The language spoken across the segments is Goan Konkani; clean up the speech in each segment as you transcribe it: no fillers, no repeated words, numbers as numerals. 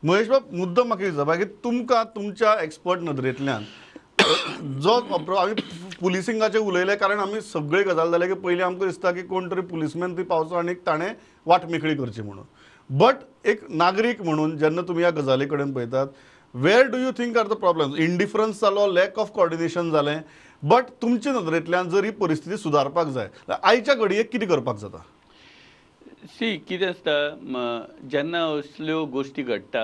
महेश बाब, मुद्दम म्हाका विचारपा की तुमकां तुमच्या एक्सपर्ट नदरेंतल्यान जो आमी पुलिसिंगाचेर उलयले, कारण आमी सगळे गजाल जाले की पयलीं आमकां दिसता की कोण तरी पुलिसमॅन थंय पावचो आनी ताणें वाट मेकळी करची म्हणून. बट एक नागरीक म्हणून जेन्ना तुमी ह्या गजाली कडेन पळयतात, where do you think are the problems? Indifference जालो, लॅक ऑफ कॉर्डिनेशन जालें, बट तुमचे नदरेंतल्यान जर ही परिस्थिती सुदारपाक जाय, आयच्या घडयेक कितें करपाक जाता? सी, कितें आसता, जेन्ना असल्यो गोश्टी घडटा,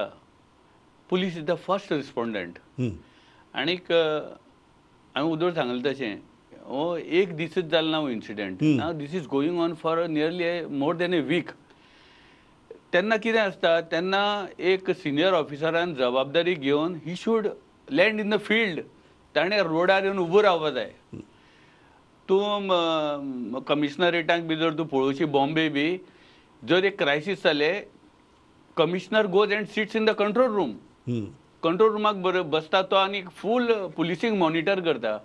police is the first respondent. आनीक हांवें उदोर सांगलें तशें, हो एक दिसच जालो ना हो incident. Now this is going on for nearly more than a week. तेन्ना कितें आसता, तेन्ना एक सिनियर ऑफिसरान जबाबदारी घेवन he should land in the field. ताणें रोडार येवन उबो रावपा जाय. तूं कमिशनरेटाक बी जर तूं पळोवशी, बॉम्बे बी जर एक क्रायसीस जालें, commissioner goes and sits in the control room. Control रुमाक बरो बसता तो आनी फूल पुलिसींग मॉनिटर करता.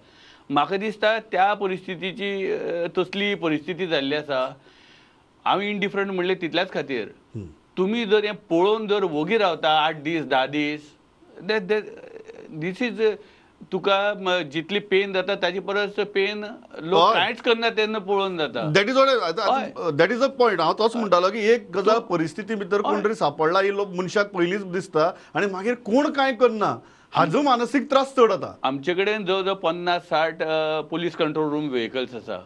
म्हाका दिसता त्या परिस्थितीची तसली परिस्थिती जाल्ली आसा. हांव इनडिफरंट म्हणलें तितल्याच खातीर. तुमी जर हें पळोवन जर वोगी रावता 8 दीस 10 दीस, this is तुका जितली पेन जाता ताजे परस पेन लोक कांयच करना तेन्ना पळोवन जाता. That is that is a point. हांव तोच म्हणटालो की एक गजाल परिस्थिती भितर कोण तरी सापडला ही लोक मनशाक पयलींच दिसता आनी मागीर कोण कांय करना, हाजो मानसीक त्रास चड जाता. आमचे कडेन जवळ जवळ 50-60 पुलीस कंट्रोल रूम व्हेकल्स आसा.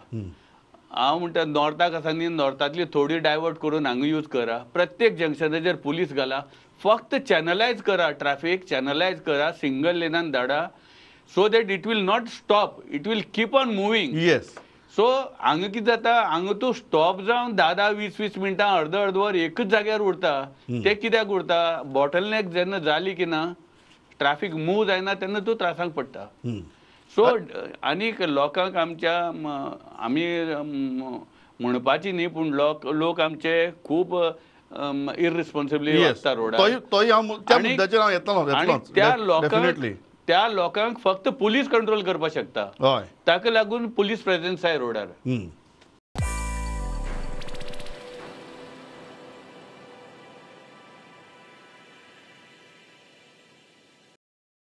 हांव म्हणटा नॉर्थाक आसा न्ही, नॉर्थांतली थोडी डायवर्ट करून हांगा यूज करा. प्रत्येक जंक्शनाचेर पुलीस घाला, फक्त चॅनलायज करा, ट्रॅफिक चॅनलायज करा, सिंगल लेनान धाडा, so that it will not stop, it will keep on moving. Yes. So हांगा कितें जाता, हांगा तूं स्टॉप जावन 10-10, 20-20 मिनटां, अर्द अर्द वर एकच जाग्यार उरता. तें कित्याक उरता, बॉटलनेक जेन्ना जाली की ना, ट्रॅफिक मूव जायना तेन्ना तूं त्रासांक पडटा. सो आनीक लोकांक आमच्या आमी म्हणपाची न्ही, पूण लोक आमचे खूब इररिस्पॉन्सिबली वागता रोडार. त्या लोकांक फक्त पुलीस कंट्रोल करपाक शकता, ताका लागून पुलीस प्रेझेन्स आहे रोडार.